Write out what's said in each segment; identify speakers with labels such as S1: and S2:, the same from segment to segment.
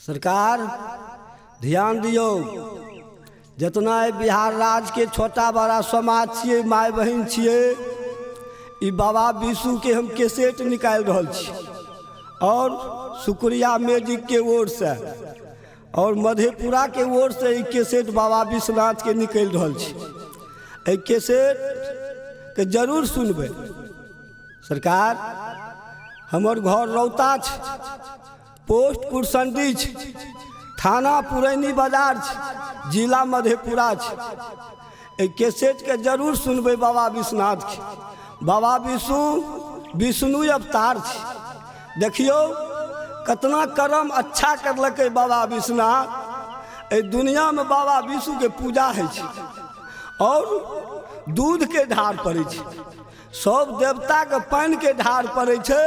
S1: सरकार ध्यान दियौ, जितना बिहार राज्य के छोटा बड़ा समाज छियै, my बहिन छियै, ई बाबा विशु के हम कैसेट निकालि रहल छी और शुक्रिया मैजिक के ओर से और मधेपुरा के ओर से ई कैसेट बाबा विश्वनाथ के निकलि रहल छी। एहि कैसेट के जरूर सुनबै। सरकार हमर घर रौता छै, पोस्ट कुरसंडी छै, थाना पुरैनी बाजार छै, जिला मधेपुरा छै। एहि कैसेटके जरूर सुनबै बाबा विश्वनाथके। बाबा विष्णु विष्णु अवतार छै। देखियौ कतना कर्म अच्छा करलकै बाबा विश्वनाथ। एहि दुनियामे बाबा विष्णुके पूजा होइ छै और दूधके ढार पड़ै छै, सब देवताके पानिके ढार पड़ै छै,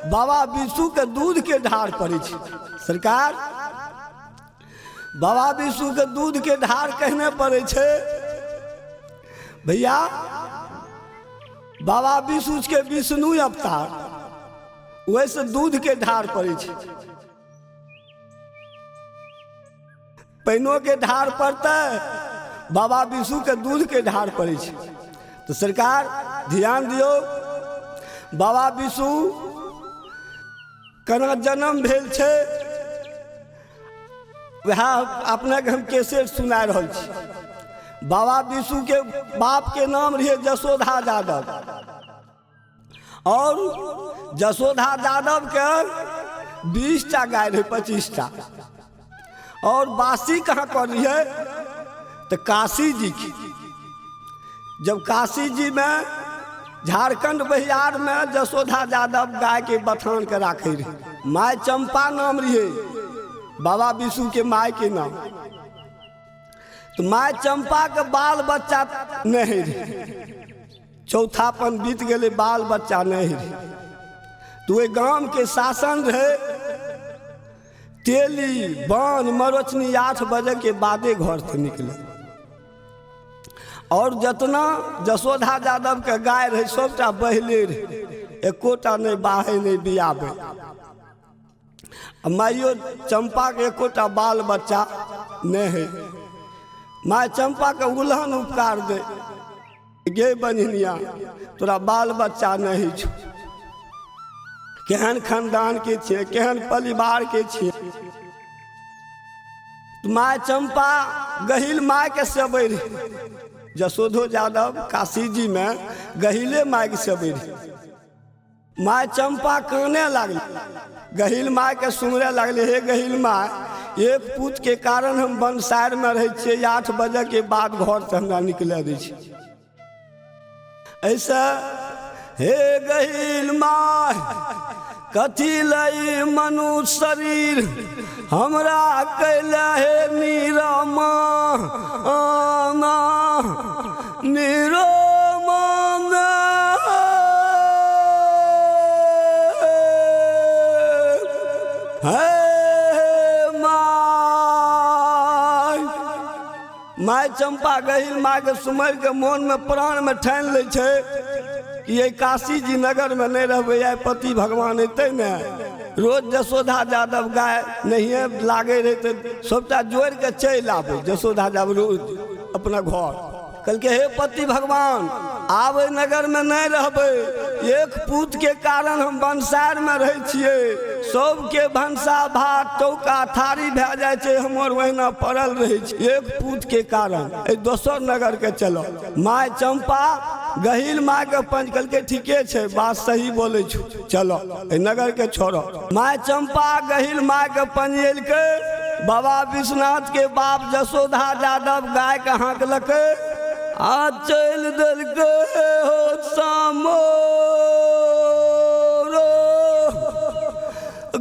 S1: बाबा विष्णुके दूधके ढार पड़ै छै। सरकार बाबा विष्णुके दूधके ढार कहने पड़ै छै भैया? बाबा विष्णुके विष्णु अवतार, ओहिसँ दूधके ढार पड़ै छै। पानिओके ढार पड़तै, बाबा विष्णुके दूधके ढार पड़ै छै। तो सरकार ध्यान दियौ, बाबा विष्णु केना जन्म भेल छै वएह अपनेके हम कैसेट सुना रहल छी। बाबा विष्णुके बापके नाम रहिए जशोधा यादव और जशोधा यादवके 20टा गाय रहे, 25टा। और बासी कहाँ कर रही तो काशी जी की। जब काशी जी में झारखंड बिहार में जशोधा यादव गाय के बथान के राखे रहे। My चंपा नाम रहे बाबा विष्णु के my के नाम। तो my चंपा के बाल बच्चा नहीं रहे, चौथापन बीत गए, बाल बच्चा नहीं रहे। तो वही गांव के शासन रहे तेली बान मरोचनी 8 बजे के बादे घर से निकले और जितना जशोधा यादव के गाय रहे सबटा बहले रहे, एकोटा नहीं बाहे नहीं बियाबे। माइयो चंपा के एकोटा बाल बच्चा नहीं है। My चंपा के उल्हन उपकार दे गे बन्हिनिया, तोरा बाल बच्चा नहीं छौ, केहन खानदान के छियै, केहन परिवार के छियै। My चंपा गहिल my के सेबै रहे। जशोधो यादव काशी जी में गहिले my के सेबै रहे। My चंपा काने लागल, गहिल my के सुमरे लागले, हे गहिल my, एक पूत के कारण हम बनसार में रहै छियै, 8 बजे के बाद घर से हमरा निकले दै छै। ऐसा हे गहिल my, कथी लई मनुष्य शरीर हमरा कैला हे नीरमा आना निरोमाना। हे my, my चंपा गहिल my के सुमर के मोन में प्राण में ठानि लै छै कि ये काशी जी नगर में नहीं रहबै, आइ पति भगवान अयतै ने। रोज जशोधा यादव गाय नहिए लागे रहे तो सबटा जोड़ि के चलि आबै जशोधा यादव रोज अपना घर। कहलकै हे पति भगवान, आब एहि नगर में नहीं रहबै, एक पूत के कारण हम बनसार में रहै छियै, सबके भनसा भात टौका थारी भए जाइ छै, हमर ओहिना पड़ल रहै छै, एक पूत के कारण एहि दोसर नगर के चलो। My चंपा गहिल my के पंच कहलकै ठीके छै, बात सही बोलै छौ, चलो एहि नगर के छोड़ो। My चंपा गहिल my के पंजेलकै, बाबा विश्वनाथ के बाप जशोधा यादव गाय के हाँकलकै आ चलि देलकै हो सामोरो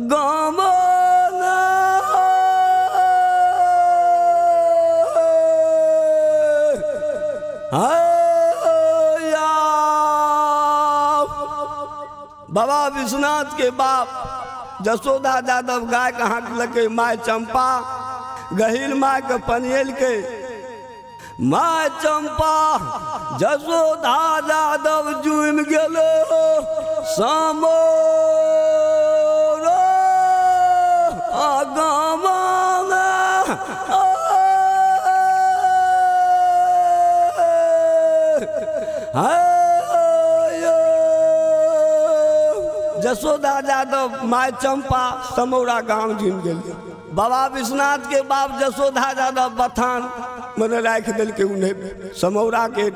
S1: गाम। बाबा विश्वनाथ के बाप जशोधा यादव गाय के हाँकलकै, my चंपा गहिल my के पनियलकै। My चंपा जशोधा यादव जुमि गेलो सामोरो गाम। जसोदा यादव माय चंपा समौरा गांव जुमि गेल। बाबा विश्वनाथ के बाप जसोदा यादव बथान मने राखि देलकै उन्हें समौरा के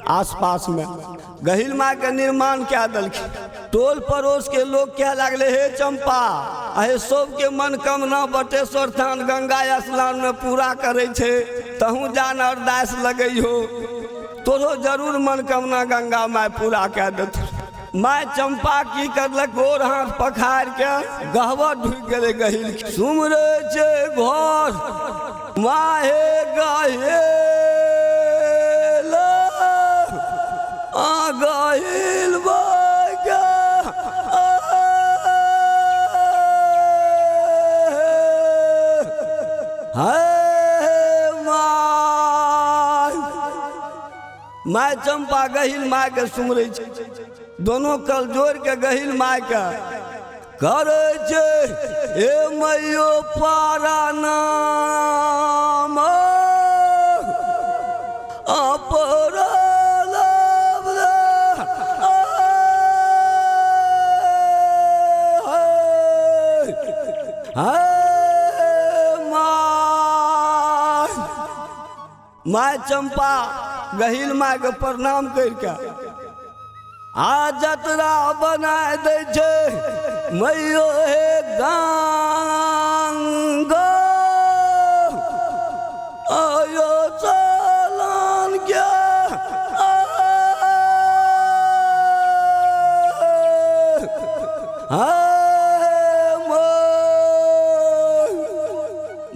S1: आसपास में गहिल माँ के निर्माण कए देलखिन। टोल पड़ोस के लोग कह लागले, हे चंपा, अहे सबके मनोकामना बटेश्वर थान गंगा स्नान में पूरा करै छै, तहूँ जान अरदास लगैहो, तोरो जरूर मनोकामना गंगा माय पूरा कए देथुन। माय चंपा की करलक, गोर हाथ पखार के गहबर ढुकि गेलै गहिल। सुमरै छै घर माहे गहिल आ गहिल my चंपा गहिल my के सुमरै छै, दोनों कल जोड़ के गहिल my के करै छै, हे मैयो पारा नाम my चंपा गहिल my के प्रणाम करके आ जतरा बना दै छै मैयो हे गंगा आयो चलान के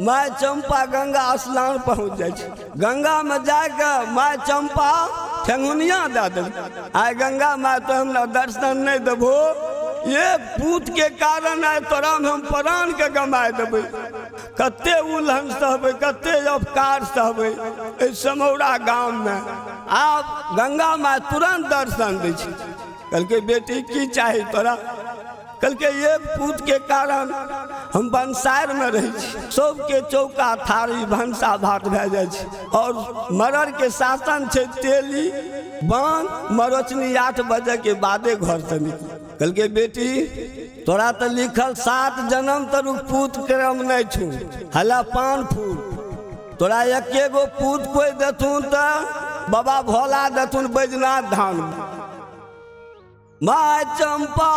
S1: my चंपा गंगा स्नान पहुँच जाइ छै। गंगा में जाके my चंपा ठेंगुनिया दे देल। आइ गंगा my तो हमरा दर्शन नहीं देबो, एक पूत के कारण आइ तोरा में हम प्राण के गमा देबै। कते उलहन सहबै, कते अपकार सहबै एहि समौरा गाँव में। आब गंगा my तुरंत दर्शन दै छै। कहलकै बेटी की चाही तोरा? कहलकै एक पूत के कारण हम भनसार में रहै छी, सबके चौका थारी भनसा भात भए जाइ छै, और मरर के शासन छै तेली बान मरोचनी 8 बजे के बादे घर से निकल। कहलकै बेटी तोरा तऽ लिखल 7 जन्म तरुक पूत क्रम नहीं छू, हला पान फूल तोरा एके गो पूत कोई देथुन तऽ बाबा भोला देथुन बैजनाथ धाम। My चंपा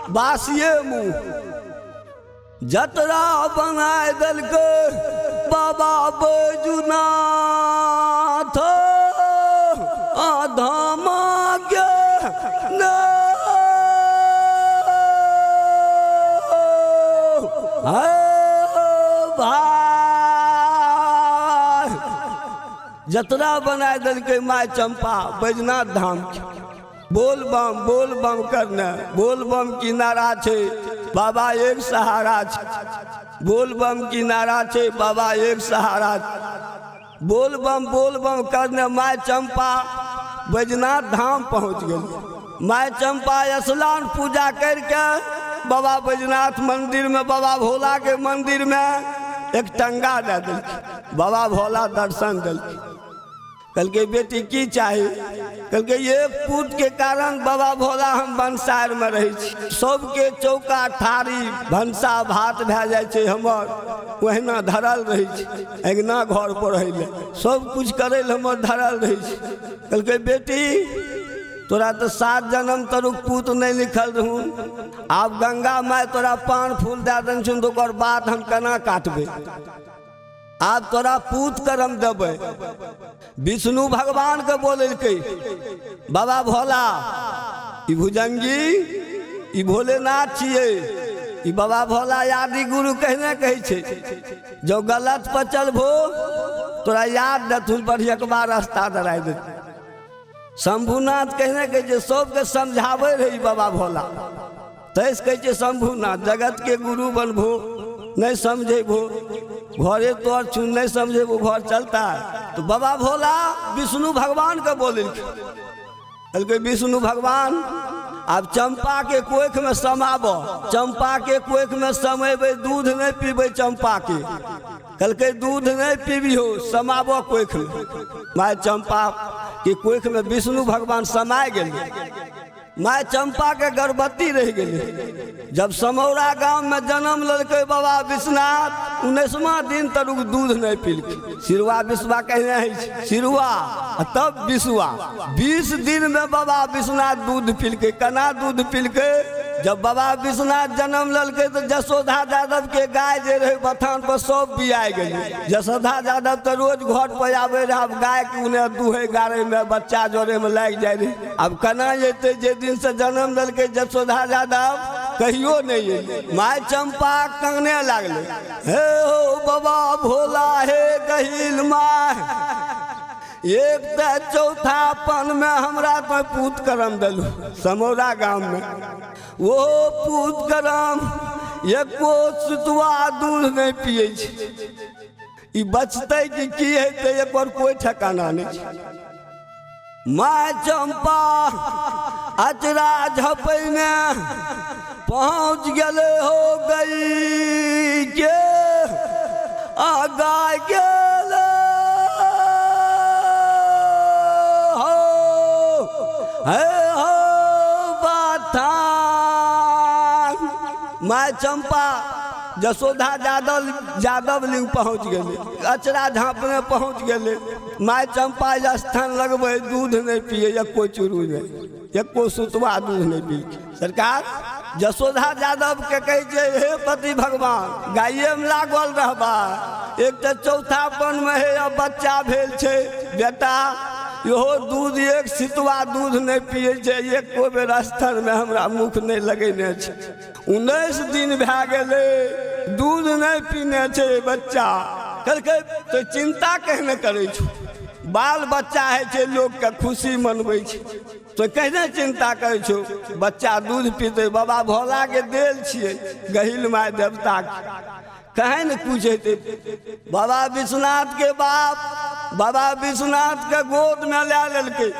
S1: बासिए मुँह जतरा बनाय देलकै बाबा बैजुनाथ धामा के भाई। जतरा बनाय देलकै my चंपा बैजनाथ धाम के। बोल बम करने, बोल बम की नारा छै बाबा एक सहारा छै, बोल बम की नारा छै बाबा एक सहारा। बोल बम करने my चंपा बैजनाथ धाम पहुँच गेल। My चंपा स्नान पूजा करके बाबा बैजनाथ मंदिर में, बाबा भोला के मंदिर में एक टंगा दे देलखिन। बाबा भोला दर्शन देलखिन। कहलकै बेटी की चाही? कहलकै एक पूत के कारण बाबा भोला हम भनसार में रहै छी, सबके चौका थारी भनसा भात भए जाइ छै हमर, ओहिना धरल रहै छै, अङ्गना घर पर रहै लए सब कुछ करै लए हमर धरल रहै छै। कहलकै बेटी तोरा तऽ 7 जन्म तरुक पूत नहीं लिखल रहून, आब गंगा my तोरा पान फूल दए देने छुन तऽ ओकर बात हम केना काटबै, आब तोरा पूत करम देबै। विष्णु भगवान के बोललकै बाबा भोला ई भुजंगी ई भोलेनाथ छियै, ई बाबा भोला आदि गुरु कहने कहै छै, जो गलत पर चलबो तोरा याद देथुन बढ़ियकबा रास्ता दराइ देथुन। शंभुनाथ कहने कहै छै सबके समझाबै रहै बाबा भोला, तैस कहै छै शंभुनाथ जगत के गुरु बनबो नहीं समझेबो, घरे तोर छू नहीं समझेबो घर चलता है। तो बाबा भोला विष्णु भगवान के बोललखिन, कहलकै विष्णु भगवान आब चंपा के कोख में समाब, चंपा के कोख में समेबै, दूध नहीं पीबै चंपा के। कहलकै दूध नहीं पीबिहो, समाब कोख में। My चंपा के कोख में विष्णु भगवान समाय गेल। माय चंपा के गर्भवती रह गेलै। जब समौरा गांव में जन्म लेलकै बाबा विश्वनाथ, 19वां दिन तक दूध नहीं पीलकै। सिरुआ विश्वा कहने है, सिरुआ आ तब विश्वा। 20 दिन में बाबा विश्वनाथ दूध पीलकै। केना दूध पीलकै? जब बाबा विश्वनाथ जन्म लेलकै तो जसोधा यादव के गाय जे रहे बथान पर सब बियाय गेलै। जसोधा यादव तो रोज घर पर आबे रहे, अब गाय के उन्हें दूहे गाड़े में बच्चा जोड़े में लागि जाए रहे। अब केना जेतै? जे दिन से जन्म लेलकै जसोधा यादव कहियो नहीं अयलै। माय चंपा काने लागलै, हे हो बाबा भोला, हे गहिल my, एक तऽ चौथापन में हमरा तो पूत करम देलू समौरा गांव में, वो पूत करम एको सुतवा दूध नहीं पिए छै। ई बचतै कि की हेतै एकर कोई ठिकाना नहीं छै। My चंपा अचरा झपै में पहुँच गेलै हो गई के आ गाय गेलै हो हे हो बाथान। My चंपा जसोधा यादव यादव लिंग पहुँच गेलै, अचरा झाँपने पहुँच गेलै। My चंपा स्थान लगबै दूध नहीं पिए, एको चूरू नहीं, एको सुतवा दूध नहीं पी। सरकार जसोधा यादव के कहै छै, हे पति भगवान, गाये में लागल रहबा, एक तऽ चौथापन में हे अब बच्चा भेल छै बेटा, इहो दूध एक सितवा दूध नहीं पिए छै, एको बेर स्थल में हमरा मुख नहीं लगेने छै। 19 दिन भए गेलै दूध नहीं पीने छै बच्चा। कहलकै तो चिंता कहने करै छौ, बाल बच्चा होइ छै लोकके खुशी मनबै छै, तो कहने चिंता करै छौ, बच्चा दूध पीतै, बाबा भोलाके देल छियै गहिल my देवताके, कहें ने कुछ हेतै। बाबा विश्वनाथ के बाप बाबा विश्वनाथ के गोद में लए लेलकै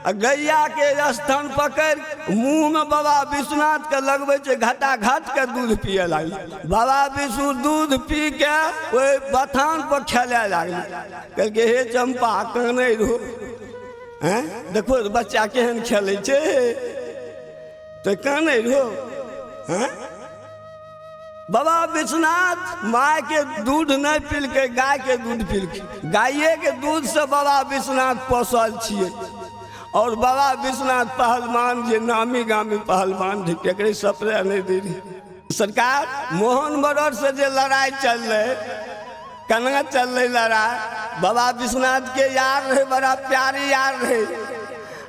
S1: आ गैया के स्तन पकड़ि मुँह में बाबा विश्वनाथ के लगबै छै, घटा घट के दूध पिए लागलै। बाबा विष्णु दूध पी के ओहि बथान पर खेले लागलै। कहलकै हे चंपा कानै रहो, हैं देखो बच्चा केहन खेलै छै, तो कानै रहो हैं। बाबा विश्वनाथ my के दूध नहीं पीलकै, गाय के दूध पीलकै। गाये के दूध से बाबा विश्वनाथ पोसल छियै। और बाबा विश्वनाथ पहलवान जे नामी गामी पहलवान थे, केकरे सपने नहीं दी रही। सरकार मोहन बरड़ से जे लड़ाई चललै, केना चललै लड़ाई, बाबा विश्वनाथ के यार रहे, बड़ा प्यारी यार रहे,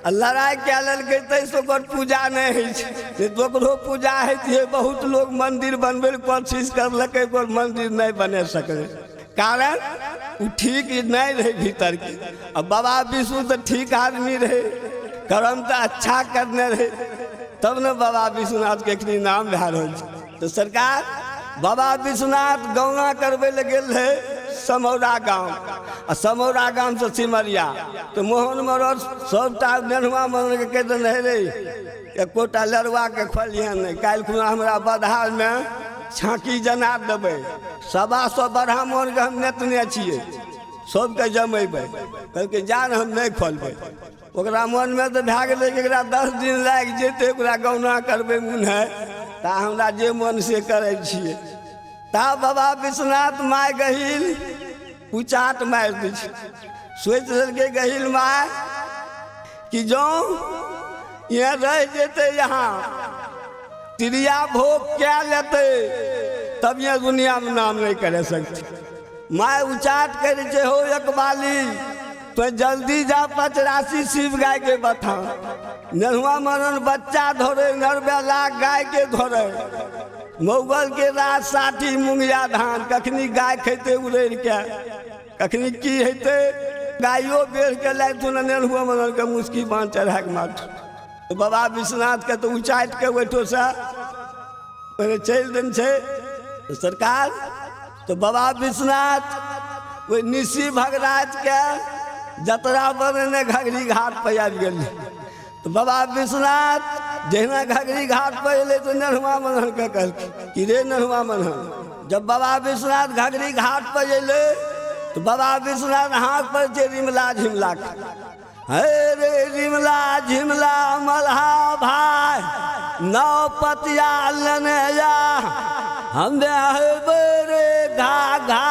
S1: आ लड़ाई कए लेलकै ताहिसँ ओकर पूजा नहि होइ छै, नहि तऽ ओकरो पूजा होइतियै। बहुत लोग मंदिर बनबै के कोशिश करलकै, ओकर मंदिर नहीं बने सकलै, कारण ओ ठीक नहीं रहे भीतर के। आ बाबा विष्णु तऽ ठीक आदमी रहे, कर्म तऽ अच्छा करने रहे, तब ने बाबा विश्वनाथ के एखनी नाम भए रहल छै। तऽ सरकार बाबा विश्वनाथ गौना करबै लए गेल रहे समौरा गाँव, आ समौरा गाँव से सिमरिया, तऽ मोहन मरड़ सबटा नेनुआ मरड़ के कहि देने रे एकोटा लड़ुआ के खोलिहे नहि, काल्हि खुना हमरा बधार में छाँकी जना देबै, 125 ब्राह्मणके हम नेतने छियै, सबके जमेबै। कहलकै जा ने हम नहि खोलबै। ओकरा मनमे तऽ भए गेलै कि एकरा 10 दिन लागि जेतै, ओकरा गौना करबै मोन है ता हमरा जे मन से करै छियै। ता बाबा विश्वनाथ my गहिल उचाट मारि दै छै। सोचि लेलकै गहिल my कि जँ यहाँ रहि जेतै, यहाँ त्रिया भोग कए लेतै, तब यह दुनिया में नाम नहीं करे सकते। My उचाट करै छै, हो एकबाली तो जल्दी जा 85 शिव गाय के बथान। नेनुआ मरन बच्चा धरे, 90 लाख गाय के धरे, मौगल के रात 60 मुंगिया धान, कखनी गाय खेते उड़ेर के, कखनी की हेतै, गायो बेर के लाइथुन नेनुआ मरन के मुस्की बाँध चढ़ा के मारथुन। बाबा विश्वनाथ के तो उचाटि के ओहिठोसँ पहिले चलि देने छै सरकार। तो बाबा विश्वनाथ ओहि निशी भगराज के जतरा बनेने घघरी घाट पर आबि गेलै। तो बाबा विश्वनाथ जहिना घघरी घाट पर एलै तऽ नेनुआ मनहन के कहलकै कि रे नेनुआ मनहन, जब बाबा विश्वनाथ घघरी घाट पर एलै तो बाबा विश्वनाथ हाथ पर छै रिमला झिमला के, हे रे रिमला झिमला मल्हा भाई, नौ पतिया लेने जा, हम हेबै रे घा घा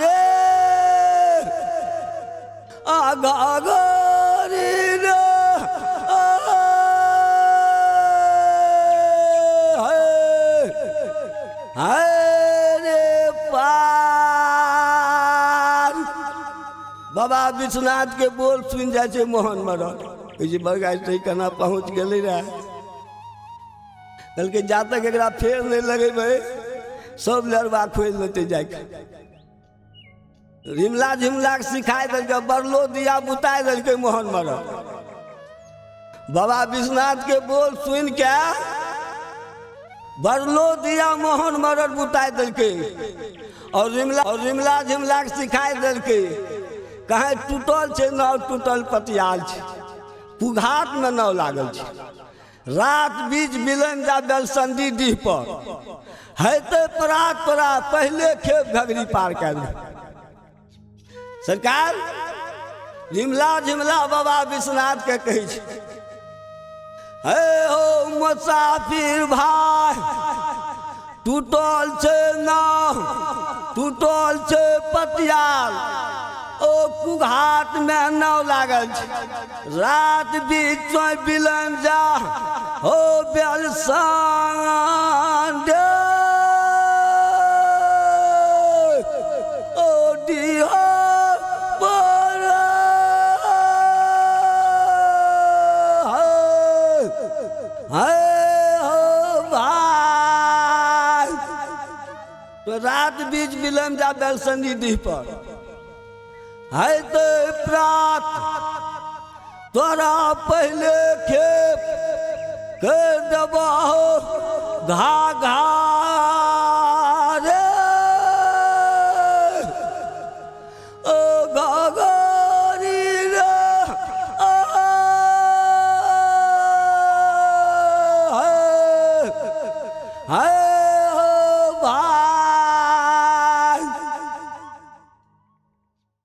S1: रे आ घाघरी रे। रे पार बाबा विश्वनाथ के बोल सुनि जाइ छै मोहन मरल। कहै छै बड़का केना पहुँच गेलै रहे। कहलकै जा तक एकरा फेर नहि लगेबै सब लड़बा खोलि लेतै जाके। रिमला झिमला के सिखाय देलकै, बरलो दिया बुताय देलकै मोहन मरल। बाबा विश्वनाथ के बोल सुनि के बरलो दिया मोहन मरल बुताय देलकै और रिमला झिमला के सिखाय देलकै। कहें टूटल छै नाव, टूटल पतियाल छै, कुघाट में नाव लागल छै। रात बीच बिलन जा बेलसंडी डीह पर हेतै परात परात पहिले खेप घघरी पार कए दे। सरकार झिमला झिमला बाबा विश्वनाथ के कहै छै, हे हो मुसाफिर भाई, टूटल छै नाव, टूटल छै पतियाल, ओ कुघाट में नाव लागल छै। रात बीच बिलन जा हो बेलसंडे ओ डीह पर हे हो भाई। तो रात बीच बिलन जा बेलसंडी डीह पर है तो प्रात तोरा पहले खेप कर देबहो घा घा रे ओ घाघरी रे ओ हे